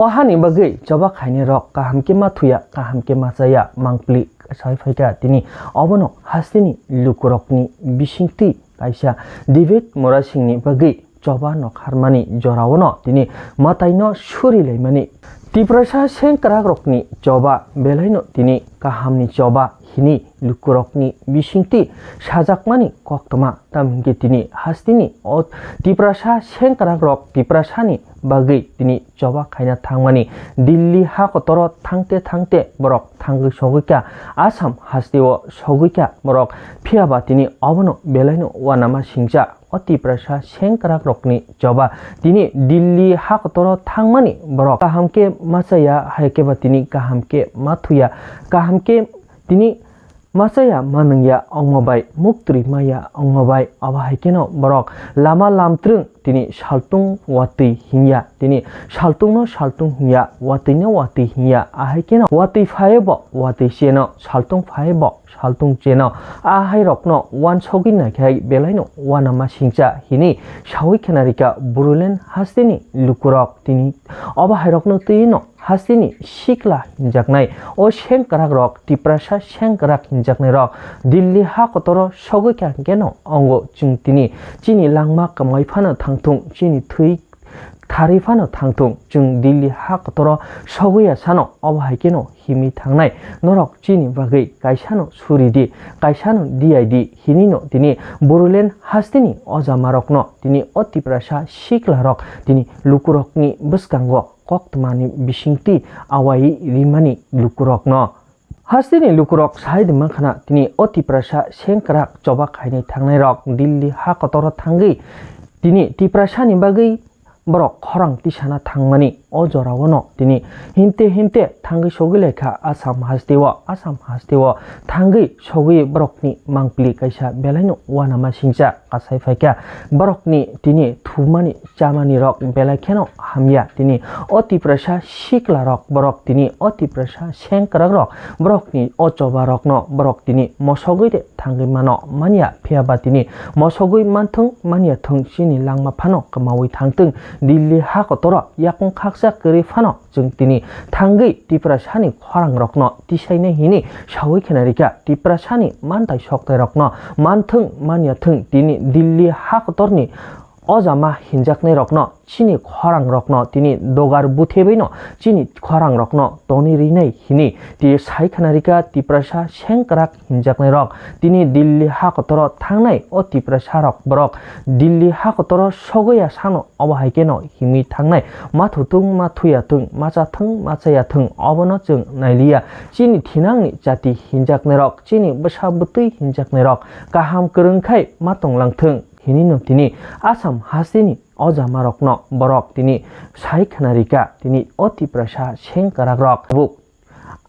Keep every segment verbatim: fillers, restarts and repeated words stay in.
O hani bagwi choba khainai rok kaham khe ma thuya, kaham khe ma chaya, mangpli sai phaikha tini. Obono hasteni lukurokni bisingtwi kaisa David Murasingni bagwi choba nokharmani joraono tini mwtaino surilaimani. Tiprasa sengkrakrokni choba belaino tini kahamni choba hini lukurokni bisingtwi sajakmani koktwma, tamhinkhe tini hasteni o Tiprasa sengkrakrok Tiprasani bagwi tini choba khaina thangmani. Delhi ha kotoro thangte thangte borok thangwi sogwikha, Assam hasteo sogwikha borok, phiyaba tini obono belaino uanama singcha. O Tiprasa sengkrakrokni choba tini Delhi ha kotoro thangmani borok kaham khe ma chaya, hai khe ba tini kaham khe ma thuya, kaham khe tini ma chaya ma nungya ongma bai, muktwi maya ongma bai, abo hai kheno borok lama lamtrwng tini saltung watwi hinya, tini saltungno saltung hinya, watwino watwi hinya, ahai kheno watwi phaibo watwi cheno, saltung phaibo saltung cheno, ahairokno uansogwi naikhe belaino uanama singcha hini sawi khnarikha Bodoland hasteni lukurok. Tini obo hairokno twino hasteni sikla hinjaknai o sengkrakrok, Tiprasa sengkrak hinjaknairok Delhi ha kotoro sogwikha hinkheno ongo chwng tini chini langma kwmai phano thangthung, chini thwi tharwi phano thangthung, chwng Delhi ha kotoro sogwi ya sano obo hai kheno himwi thangnai. Norok chini bagwi kaisano suri di, kaisano diyai di hinino tini Bodoland hasteni o jamarokno tini o Tiprasa siklarok tini lukurokni bwskango koktwmani bisingtwi awai rimani lukurokno. Hasteni lukurok sai di mankhana tini o Tiprasa sengkrak choba khainai thangnairok Delhi ha kotoro thangwi tini Tiprasani bagwi borok khorang tisana thangmani o joraono tini himte himte thangwi sogwi laikha Assam hasteo, Assam hasteo thangwi sogwi borokni mangpili kaisa belaino uanama singcha kasai phaikha. Borokni tini thumani chamani rok belai kheno hamya. Tini o Tiprasa sikla rok, borok tini o Tiprasa sengkrak rok, borokni o choba rokno borok tini mosogwi de thangwi mano manya, phiyaba tini mosogwi manthung manya thung, chini langma phano kwmawi thangthung, Delhi ha kotoro yakung khaksa kwrwi phano chwng tini thangwi Tiprasani khorang rokno tisainai hini sawi khena rikha. Tiprasani mantai soktai rokno manthung manya thung, tini Delhi ha kotorni o jama hinjaknai rokno, chini khorang rokno tini dogar buthebaino chini khorang rokno toni rinai hini tini sai khana rikha Tiprasa sengkrak hinjaknai rok. Tini Delhi ha kotoro thangnai o Tiprasa rok, borok Delhi ha kotoro sogwi ya sano obo hai kheno himwi thangnai. Ma thutung ma thuya thung, ma cha thung ma chaya thung, obono chwng nailiya. Chini thinangni jati hinjaknai rok, chini bwsa bwtwi hinjaknai rok kaham kwrwng khai ma tonglang thung. Hinino tini Assam hasteni o jamarokno borok tini sai khna rikha, tini o Tiprasa sengkrak rok tabuk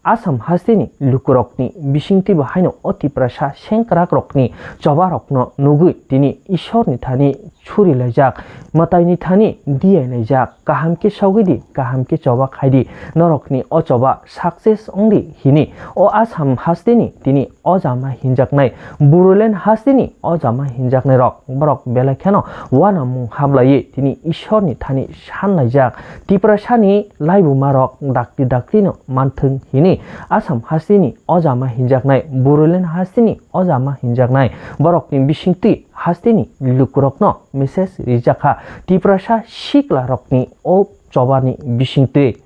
Assam hasteni lukurokni bisingtwi bo haino o Tiprasa sengkrak rokni choba rokno nugwi tini Ishorni thani suri laijak, mwtaini thani diyai laijak, kaham khe sogwi di, kaham khe choba khai di, norokni o choba success wng di hini o Assam hasteni tini o jama hinjaknai, Bodoland hasteni o jama hinjaknai rok, borok belai kheno uanamung hamlaiwi tini Ishorni thani san laijak. Tiprasani laibuma rok dakti dakti no manthung hini Assam hasteni o jama hinjaknai, Bodoland hasteni o jama hinjaknai borokni bisingtwi hasteni lukurokno message rijakha Tiprasa sikla rokni o chobani bisingtwi.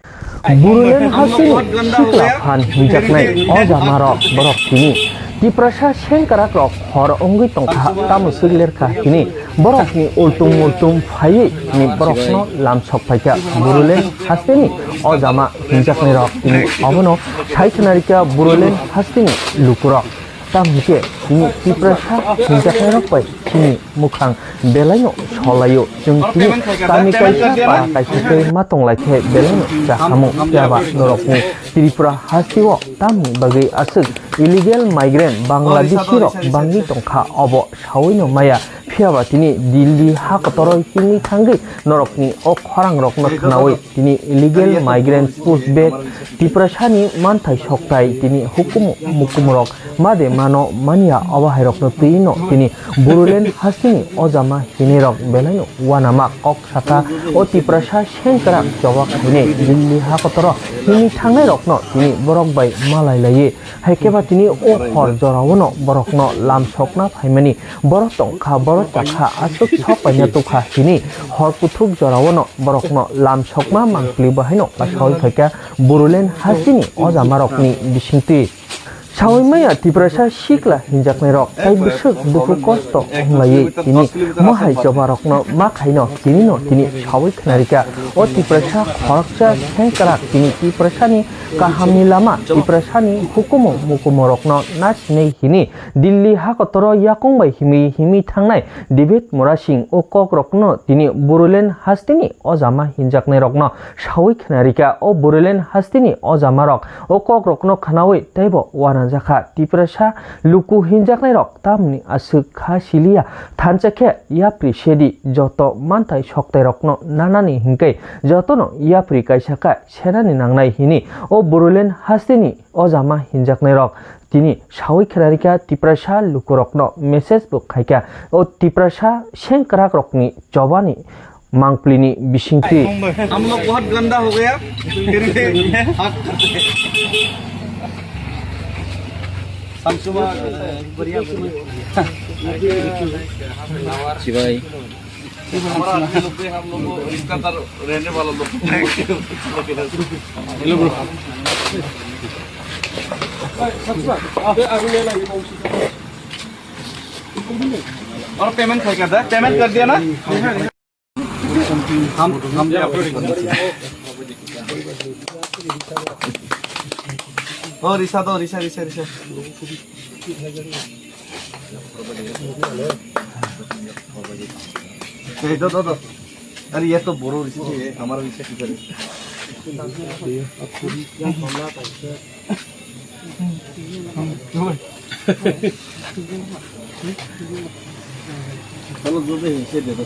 Bodoland hasteni sikla phan hinjaknai o jamarok borok tini Tiprasa sengkrak rok hor wngwi tongkha, tamo swk lerkha hini borokni ultum ultum phaiwi ni borokno lamsok phaikha Bodoland hasteni o jama hinjaknai rok tini obono sai khna rikha Bodoland hasteni lukurok. Tamo hwnkhe tini Tiprasa hinjaknairok bai chini mukhang belaino solaio. Chwng tini kami kaisa, para kaisa khe ma tonglaikhe belaino chakhamu. Phiya ba norokni Tripura hasteo tamni bagwi aswk illegal migrant Bangladeshi rok bangwi tongkha, obo sawino maya. Phiya ba tini Delhi ha kotoro himwi thangwi norokni o khorangrokno khnaui tini illegal migrants pushback, Tiprasani manthai soktai tini hukumu mukumrok made mano manya obo hairokno twino tini Bodoland hasteni ojama hinirok belaino uanama kok saka o Tiprasa sengkrak choba khainai Delhi ha kotoro himwi thangnairokno tini borok bai malai laiwi. Hai khe ba tini o hor joraono borokno lam sokna phaimani, borok tongkha, borok chakha, aswk sok paina tukha hini hor kuthuk joraono borokno lam sokma mangpili bahaino pasaui phaikha Bodoland hasteni ojamarokni bisingtwi. Saui maya Tiprasa sikla hinjaknairok tai bwswk dukhu kosto wnglaiwi tini mohai chobarokno ma khaino tinino tini saui khnarikha. O Tiprasa khoroksa sengkrak tini Tiprasani kahamni lama, Tiprasani hukumu mukumurokno nasinai hini Delhi ha kotoro yakung bai himwi himwi thangnai David Murasing o kokrokno tini Bodoland hasteni ojama hinjaknairokno saui khnarikha. O Bodoland hasteni ojamarok o kokrokno khnaui teibo uanajakha. Tiprasa luku hinjaknairok tamni aswk kha siliya, thansa khe yapri sedi joto manthai soktairokno nanani hinkhe jotono yapri kaisa kha senani nangnai hini o Bodoland hasteni ojama hinjaknairok tini saui khnarikha. Tiprasa lukurokno message bo khaikha o Tiprasa sengkrakrokni chobani mangpilini bisingtwi. हम लोग बहुत गंदा हो गया, फिर भी हक करते हैं। Samsuma, बढ़िया, बढ़िया। जी भाई। हमारा आदमी लोग भी हम लोग को रिश्तेदार रहने वाला लोग। Hello bro. और पेमेंट कर दिया था? पेमेंट कर दिया ना? हम, हम भी अपलोड कर देते हैं। ओ, रिसा दो, रिसा, रिसा, रिसा। ए, दो, दो, दो। अरे, ये तो बोरो रिसा है, ये हमारा रिसा किधर है? चलो, जो भी है, इसे दे दो।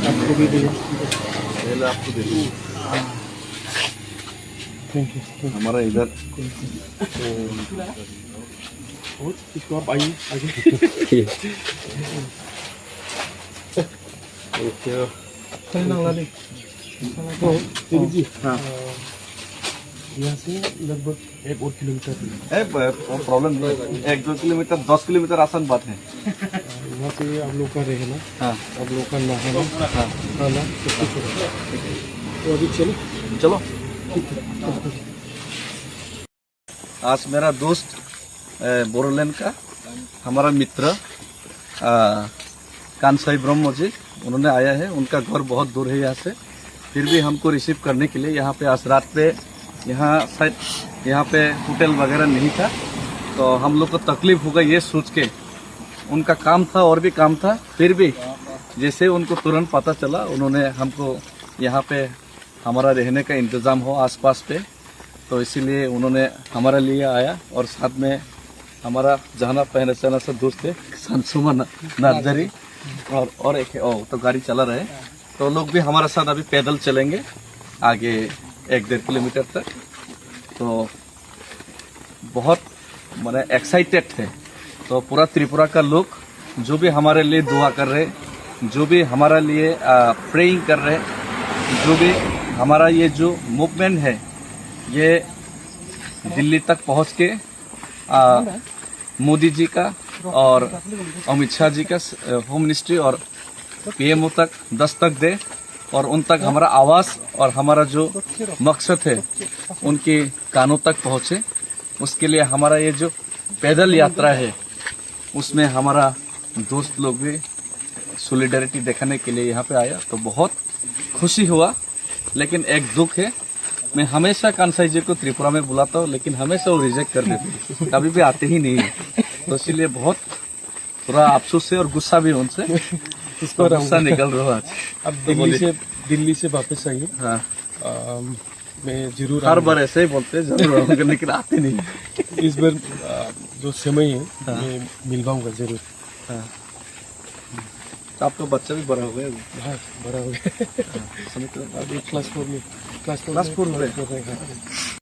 आपको भी दे। पहले आपको दे दो। Thank you. हमारा इधर और इसको आप आइए आगे। Thank you. तो तेरी जी, हाँ। अ, यहाँ से लगभग एक और किलोमीटर है। ए, ब-, प्रॉब्लम नहीं है। एक दो किलोमीटर, दस किलोमीटर आसान बात है। अ, वहाँ पे आप लोग का रहना, हाँ। आप लोग का नहाना, हाँ। खाना, सब कुछ होगा। तो अभी चलो। चलो। आज मेरा दोस्त, ए, बोरोलैंड का हमारा मित्र, आ, कांसाई ब्रह्म जी, उन्होंने आया है। उनका घर बहुत दूर है यहाँ से, फिर भी हमको रिसीव करने के लिए यहाँ पे आज रात पे, यहाँ शायद यहाँ पे होटल वगैरह नहीं था, तो हम लोग को तकलीफ होगा ये सोच के। उनका काम था और भी काम था, फिर भी जैसे उनको तुरंत पता चला, उन्होंने हमको यहाँ पे हमारा रहने का इंतज़ाम हो आसपास पे, तो इसीलिए उन्होंने हमारे लिए आया और साथ में हमारा जाना पहचाना सा दोस्त है संसुमा न-, नर्जरी और, और एक है, ओ, तो गाड़ी चला रहे, तो लोग भी हमारे साथ अभी पैदल चलेंगे आगे एक डेढ़ किलोमीटर तक। तो बहुत माने एक्साइटेड है। तो पूरा त्रिपुरा का लोग जो भी हमारे लिए दुआ कर रहे, जो भी हमारे लिए, आ, प्रेइंग कर रहे, जो भी हमारा ये जो मूवमेंट है, ये दिल्ली तक पहुंच के, आ, मोदी जी का और अमित शाह जी का, अ, होम मिनिस्ट्री और पीएमओ तक दस्तक दे और उन तक हमारा आवाज़ और हमारा जो मकसद है, उनके कानों तक पहुँचे। उसके लिए हमारा ये जो पैदल यात्रा है, उसमें हमारा दोस्त लोग भी सॉलिडारिटी दिखाने के लिए यहाँ पे आया, तो बहुत खुशी हुआ। लेकिन एक दुख है, मैं हमेशा कांसाई जी को त्रिपुरा में बुलाता हूँ, लेकिन हमेशा वो रिजेक्ट कर देते हैं, कभी भी आते ही नहीं है। तो इसीलिए बहुत थोड़ा अफसोस है और गुस्सा भी उनसे। इस तो पर हम गुस्सा निकल रहा है आज। अब तो दिल्ली बोलिए। से, दिल्ली से वापस आएंगे। हाँ। अम, मैं जरूर हर आऊंगा। बार ऐसे ही बोलते हैं, जरूर आऊंगा, लेकिन आते नहीं। इस बार, अ, जो समय है, हाँ। मैं मिलवाऊंगा जरूर। हाँ। तो आपका बच्चा भी बड़ा हो गया अभी? हाँ, बड़ा हो गया। समझ रहे हो? अभी क्लास फ़ोर में, क्लास फ़ोर क्लास में, फ़ोर में? क्लास फ़ोर में, हाँ।